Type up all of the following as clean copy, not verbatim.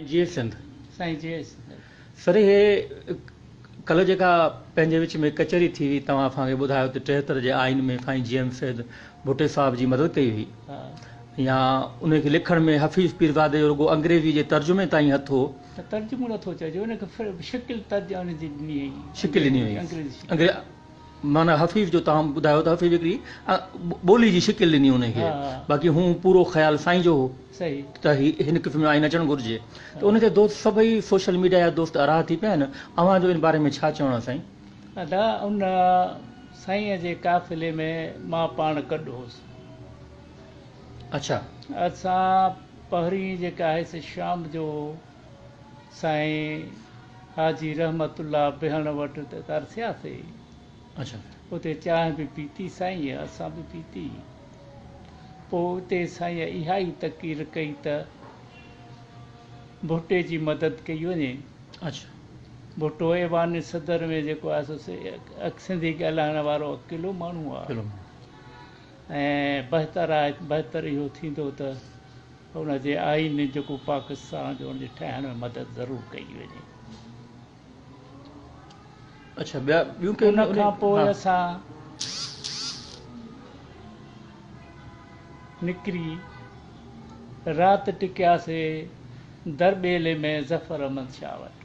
جيئي سنڌ. سائين جيئي سنڌ. سر هي ڪلهه جيڪا پنهنجي وچ ۾ ڪچهري ٿي هئي توهان اسان کي ٻڌايو ته 73 جي آئين ۾ سائين جي ايم سيد ڀٽي صاحب جي مدد ڪئي هئي يا ان کي لکڻ ۾ حفيظ پيرزادي جو رڳو انگريزي جي ترجمي تائين هٿ هو. نه ترجمو نٿو چئجي ان کي شڪل ان جي ڏني هئي. شڪل ڏني هئي انگريزي معنيٰ حفيظ جو توهان ٻڌايو ته حفيظ هڪڙي ٻولي جي شڪل ڏني ان کي باقي هو پورو خيال سائين جو هو ته هي هن قسم جو آئين اچڻ گهرجي ته ان تي دوست سڀئي سوشل ميڊيا جا دوست اراهه ٿي پيا آهن اوهان جو ان باري ۾ ڇا چوڻ آهي سائين. ادا ان سائين جي قافلي ۾ مان پاڻ گڏ هوس. اڇا. اسان پهرين جيڪا آهي سي شام جو سائين حاجي رحمت الله بهڻ وٽ ترسياسي. اڇا. اتي چانهه به پيتي سائينء اسان به پيتي. پوء اتي سائينء اها ئي تقرير ڪئي ته ڀٽي جي مدد ڪئي وڃي. اڇا. ڀٽو ايوان صدر ۾ جيڪو آهي سو سنڌي ڳالهائڻ وارو اڪيلو ماڻهو آهي. ۽ بهتر آهي بهتر اهو ٿيندو ته ان جي آئين جيڪو پاڪستان جو ان جي ٺاهڻ ۾ مدد ضرور ڪئي وڃي. اڇا ٻيا ٻيون ڪي ان کان پوء اسان نڪري رات ٽڪياسي درٻيلي ۾ ظفر احمد شاهه وٽ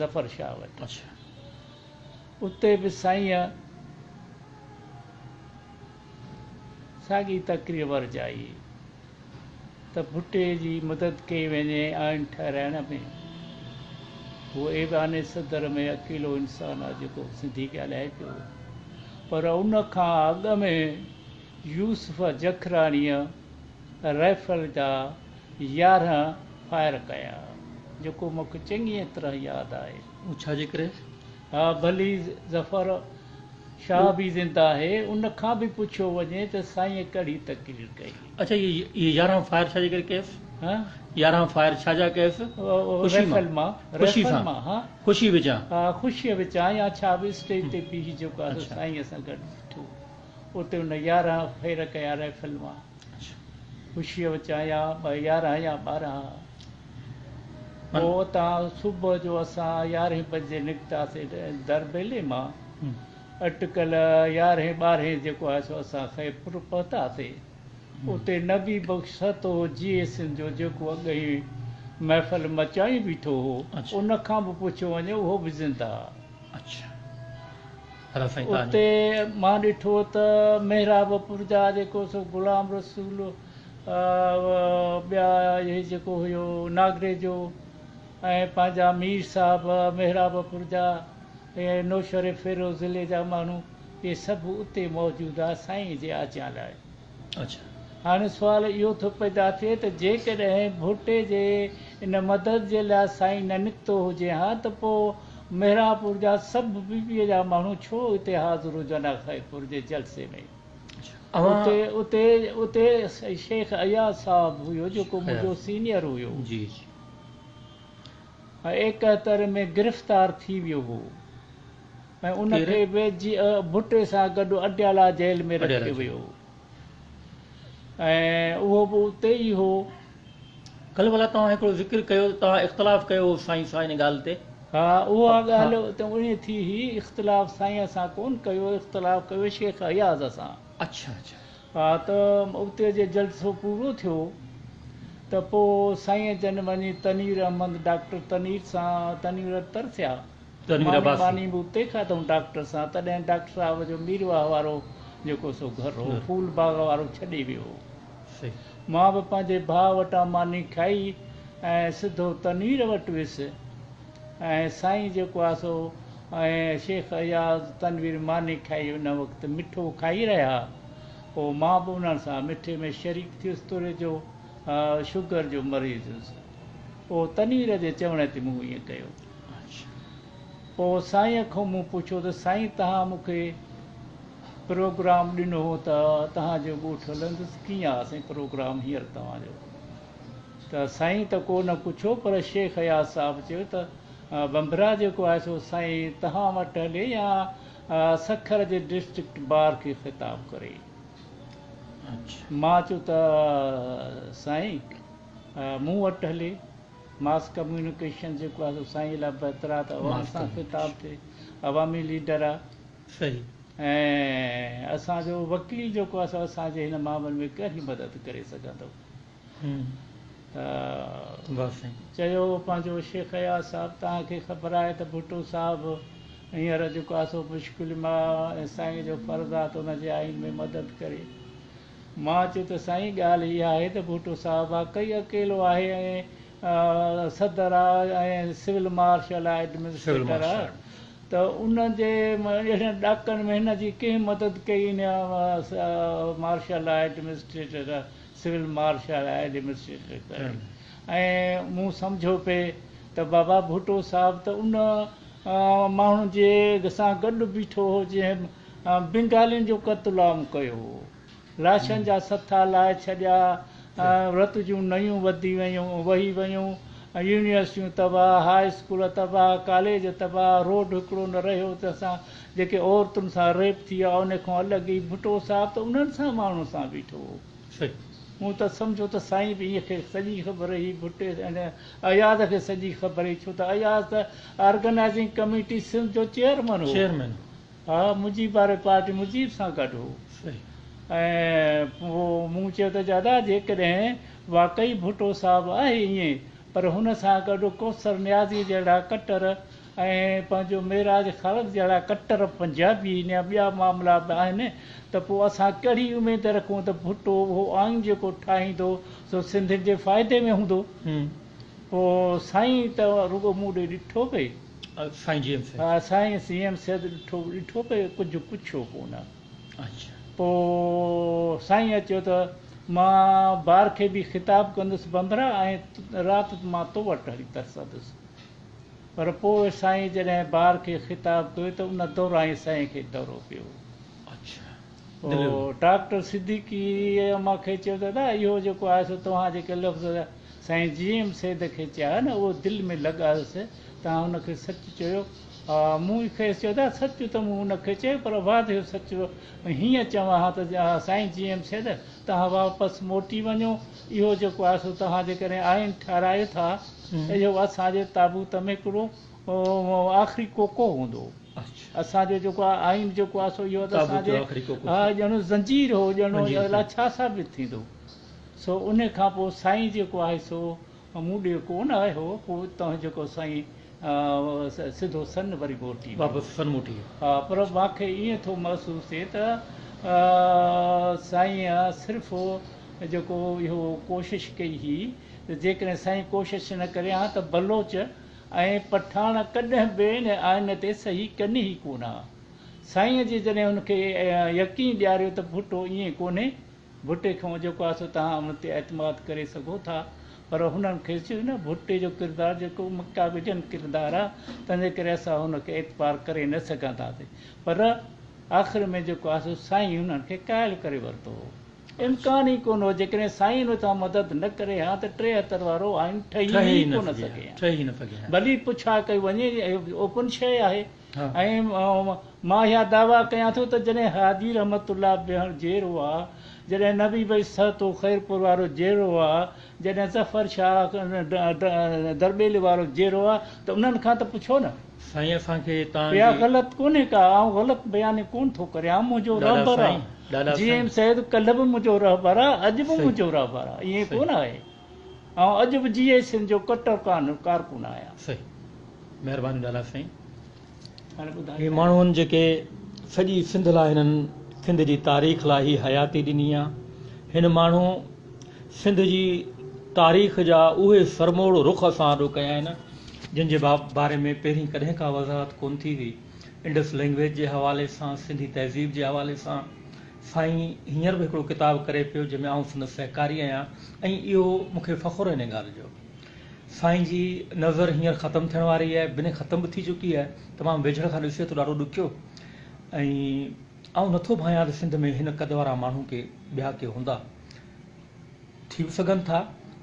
ظفر شاهه وٽ. اڇا. اتي به سائينء ساڳي تقرير ورجائي ته ڀٽي جي مدد ڪئي وڃي آئين ٺهرائڻ ۾. هو ايوان صدر ۾ اڪيلو انسان آ جيڪو سنڌي ڳالهائي پيو. پر ان کان اڳ ۾ يوسف جکراڻيء رائفل جا 11 فائر ڪيا، جيڪو مون کي چڱيء طرح ياد آهي. اهو ڇا جي ڪري؟ ها ڀلي ظفر شاهه به زنده آهي، ان کان به پڇيو وڃي ته سائينء ڪهڙي تقرير ڪئي. اڇا اهي 11 فائر ڇا جي ڪري ڪيس؟ 11 فائر ڇا جا ڪيس؟ خوشي مان، خوشي سان، خوشي وچان. ها خوشيء وچان يا ڇا به اسٽيج تي بيهي جيڪو آهي سو سائينء سان گڏ بيٺو اتي ان 11 فائر ڪيا رائفل مان. خوشيء وچان يا 11 يا 12. پوء اتان صبح جو اسان يارهين بجي نڪتاسين درٻيلي مان. اٽڪل يارهين ٻارهين جيڪو آهي سو اسان خيرپور پهتاسين. اتي نبي بخش سهتو جيئي سنڌ جو جيڪو اڳ ئي محفل مچائي بيٺو هو، ان کان به پڇيو وڃي اهو به زنده آ. اتي مان ڏٺو ته محرابپور جا جيڪو سو غلام رسول ٻيا هي جيڪو هيو ناگريجو ۽ پنهنجا مير صاحب محرابپور جا ۽ نوشهري فيروز ضلعي جا ماڻهو اهي سڀ اتي موجود ها سائين جي آجيان لاء. هاڻي سوال اهو ٿو پيدا ٿئي ته جيڪڏهن ڀٽي جي ان مدد جي لاء سائين نه نڪتو هجي ها ته پوء محرابپور جا سڀ پي پي جا ماڻهو ڇو اتي حاضر هجن ها خيرپور جي جلسي ۾؟ اتي اتي اتي شيخ اياز صاحب هيو جيڪو منهنجو سينيئر هيو. ۽ 71 ۾ گرفتار ٿي ويو هو ۽ ان کي به ڀٽي سان گڏ اڊيالا جيل ۾ رکيو ويو هو ۽ اهو به اتي ئي هو. ڪلهه ڀلا توهان هڪڙو ذڪر ڪيو ته توهان اختلاف ڪيو هو سائين سان ان ڳالهه تي. ها اها ڳالهه ته ائين ٿي هئي، اختلاف سائين سان ڪونه ڪيو، اختلاف ڪيو شيخ اياز سان. اڇا اڇا. ها ته اتي جي جلسو پورو ٿيو ته پوء سائين جن وڃي تنوير احمد ڊاڪٽر تنوير سان تنوير وٽ ترسيا. تنوير ماني عباسي. ٻاني به اتي کاڌائون ڊاڪٽر سان. تڏهن ڊاڪٽر صاحب جو ميرواهه وارو جيڪو سو گهر هو ڦول باغ وارو ڇڏي ويو هو. مان به پنهنجي ڀاء وٽان ماني کائي ۽ سڌو تنوير وٽ ويس ۽ سائين جيڪو آهي سو ۽ شيخ اياز تنوير ماني کائي ان وقت مٺو کائي رهيا. پوء مان به انهن سان مٺي ۾ شريڪ ٿيس توڙي جو شگر جو مريض هيس. پوء تنوير جي چوڻ تي مون ائين ڪيو. پوء سائينء کان مون پڇيو ته سائين توهان مون کي پروگرام ڏنو هو ته توهان جو ڳوٺ هلندس ڪيئن آ سائين پروگرام هينئر توهان جو؟ ته سائين ته ڪو نه پڇيو پر شيخ اياز صاحب چيو ته ڀنڀرا جيڪو آهي سو سائين توهان وٽ هلي يا سکر جي ڊسٽرڪٽ بار کي خطاب ڪري. مان چيو ته سائين مون وٽ هلي. ماس ڪميونيڪيشن جيڪو آهي سو سائين لاء بهتر آهي ته عوام سان خطاب ٿئي، عوامي ليڊر آهي. صحيح. ۽ اسان جو وڪيل جيڪو آهي سو اسان جي هن معاملي ۾ ڪهڙي مدد ڪري سگهندو. ته چيو پنهنجو شيخ اياز صاحب توهان کي خبر آهي ته ڀٽو صاحب هينئر جيڪو آهي سو مشڪل ۾ آهي ۽ سائين جو فرض آهي ته ان جي آئين ۾ مدد ڪري. مان چيو ته سائين ڳالهه اها آهي ته ڀٽو صاحب واقعي اڪيلو آهي ۽ صدر آهي ۽ سول مارشل آهي ايڊمنسٽريٽر آهي ته ان جي اهڙن ڏاڪن ۾ هن جي ڪنهن مدد ڪئي ان martial law administrator civil martial law administrator ڪري ۽ مون سمجهيو پئي ته بابا ڀٽو صاحب ته ان ماڻهن جي سان گڏ بيٺو هو جنهن بنگالين جو قتل عام ڪيو هو. لاشن جا سٿا لاهي ڇڏيا، رت جون نيون وڌي ويون، وهي ويون، يونيورسٽيون تباهه، هاء اسڪول تباهه، ڪاليج تباهه، روڊ هڪڙو نه رهيو ته اسان جيڪي عورتن سان ريپ ٿي ويا ان کان الڳ ئي ڀٽو صاحب ته انهن سان ماڻهن سان بيٺو هو. مون ته سمجهيو ته سائين به ائين کي سڄي خبر هئي ڀٽي اياز کي سڄي خبر هئي ڇو ته اياز ته آرگنائيزنگ ڪميٽي سنڌ جو چيئرمن هو. ها مجيب واري پارٽي مجيب سان گڏ هو ۽ پوء مون چيو ته دادا جيڪڏهن واقعي ڀٽو صاحب آهي ائين پر هن سان گڏ ڪوثر نيازي جهڙا ڪٽر ۽ پنهنجو معراج خالد جهڙا ڪٽر پنجابي يا ٻيا معاملا به آهن ته پوء اسان ڪهڙي اميد رکون ته ڀٽو اهو آئين جيڪو ٺاهيندو سو سنڌين جي فائدي ۾ هوندو. پوء سائين ته رڳو مون ڏي ڏٺو پئي. سائين جي ايم سيد. ها سائين جي ايم سيد ڏٺو ڏٺو پئي ڪجهه پڇيو ڪونه. اڇا. پوء سائين چيو ته مان بار کي به خطاب ڪندس بمبرا ۽ رات مان تو وٽ هلي ترسندس. پر پوء سائين جڏهن بار کي خطاب ڪيو ته ان دوران ئي سائين کي دورو پيو. اڇا. پوء ڊاڪٽر صديقي مان کي چيو ته ادا اهو جيڪو آهي سو توهان جيڪي لفظ سائين جي ايم سيد کي چيا نه اهو دل ۾ لڳاس توهان هن کي سچ چيو. مون کيس چيو ته سچ ته مون هن کي چيو پر واضح سچ هيئن چوان ها ته سائين جي ايم سيد توهان واپس موٽي وڃو اهو جيڪو آهي سو توهان جيڪڏهن آئين ٺهرايو ٿا ته اهو اسان جي تابوت ۾ هڪڙو آخري ڪوڪو هوندو. اسان جو جيڪو آئين جيڪو آهي سو اهو ته اسان جي ڄڻ زنجير هو ڄڻ الاء ڇا ثابت ٿيندو. سو ان کان پوء سائين جيڪو آهي سو مون ڏي ڪو نه آيو پوء اتان جيڪو سائين سڌو سن وري موٽي ويو. واپس سن موٽي ويو. ها پر مان کي ائين ٿو محسوس ٿئي ته سائين صرف جيڪو اهو ڪوشش ڪئي هئي ته جيڪڏهن سائين ڪوشش نه ڪري ها ته بلوچ ۽ پٺاڻ ڪڏهن به ان آئين تي صحيح ڪن ئي ڪونه ها. سائين جي جڏهن هن کي يقين ڏياريو ته ڀٽو ائين ڪونهي ڀٽي کان جيڪو آهي سو توهان ان تي اعتماد ڪري سگهو ٿا پر هنن کيس چيو نه ڀٽي جو ڪردار جيڪو مڪا وجن ڪردار آهي تنهنجي ڪري اسان هن کي اعتبار ڪري نه سگهنداسين پر آخر ۾ جيڪو آهي سو سائين هنن کي قائل ڪري ورتو هو امڪان ئي ڪونه هو جيڪڏهن سائين ان سان مدد نه ڪري ها ته 73 وارو آئين ٺهي ئي ڪونه سگهي ها ڀلي پڇا ڪئي وڃي اوپن شيء آهي. ۽ مان اها دعويٰ ڪيان ٿو ته جڏهن هادي رحمت الله بيهڻ جيئرو آ، جڏهن نبي بخش سهتو خيرپور وارو جيئرو آ، جڏهن ظفر شاهه درٻيلي وارو جيئرو آ ته انهن کان ته پڇو نه. سائين اسان کي تان اها غلط ڪونهي ڪا، آئون غلط بياني ڪونه ٿو ڪريان، منهنجو رهبر آ، جي ايم سيد ڪلهه به منهنجو رهبر آ، اڄ به منهنجو رهبر آ، ائين ڪونه آهي. آئون اڄ به جيئي سنڌ جو ڪٽر ڪارڪن آهيان. صحيح مهرباني ڏاڏا سائين. هي ماڻهن جيڪي سڄي سنڌ لاء هنن سنڌ جي تاريخ لاء هي حياتي ڏني آ هن ماڻهو سنڌ جي تاريخ جا اهي سرموڙ رخ اسان آڏو ڪيا آهن جن جي باري ۾ پهرين ڪڏهن ڪا وضاحت ڪونه ٿي هئي انڊس لينگويج جي حوالي سان سنڌي تهذيب جي حوالي سان سائين هينئر به هڪڙو ڪتاب ڪري پيو جنهن ۾ آئون سندس سهڪاري آهيان ۽ اهو مون کي فخر آهي ان ڳالهه جو. سائين جي نظر هينئر ختم ٿيڻ واري آهي بنهه ختم به ٿي چڪي آهي تمام ويجهڙ کان ڏسي ٿو ڏاڍو ڏکيو ۽ آئون نٿو ڀانيان ته سنڌ ۾ هن قد وارا ماڻهو ڪي ٻيا ڪي هوندا ٿي به سگهن ٿا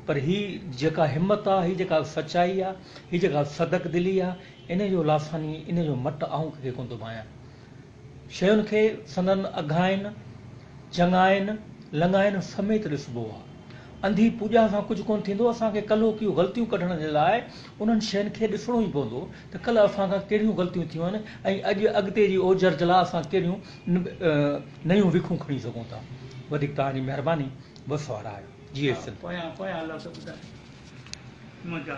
پر هي جيڪا همت آهي هي جيڪا سچائي آهي هي جيڪا صدق دلي آهي ان جو لافاني ان جو مٽ آئون ڪنهن کي ڪونه ٿو ڀانيان. شين کي سندن اگهائن، چڱاين، لڱاين سميت ڏسبو آ. انڌي پوڄا سان ڪجهه ڪونه ٿيندو، اسان کي ڪلهوڪيون غلطيون ڪڍڻ جي لاء انهن شين کي ڏسڻو ئي پوندو ته ڪلهه اسان کان ڪهڙيون غلطيون ٿيون آهن ۽ اڄ اڳتي جي اوجر جي لاء اسان ڪهڙيون نيون وکون کڻي سگهون ٿا. وڌيڪ توهان جي مهرباني. وس وارا آهيو. جيئي سنڌ. پويان پويان لفظ ٻڌاء منهنجا.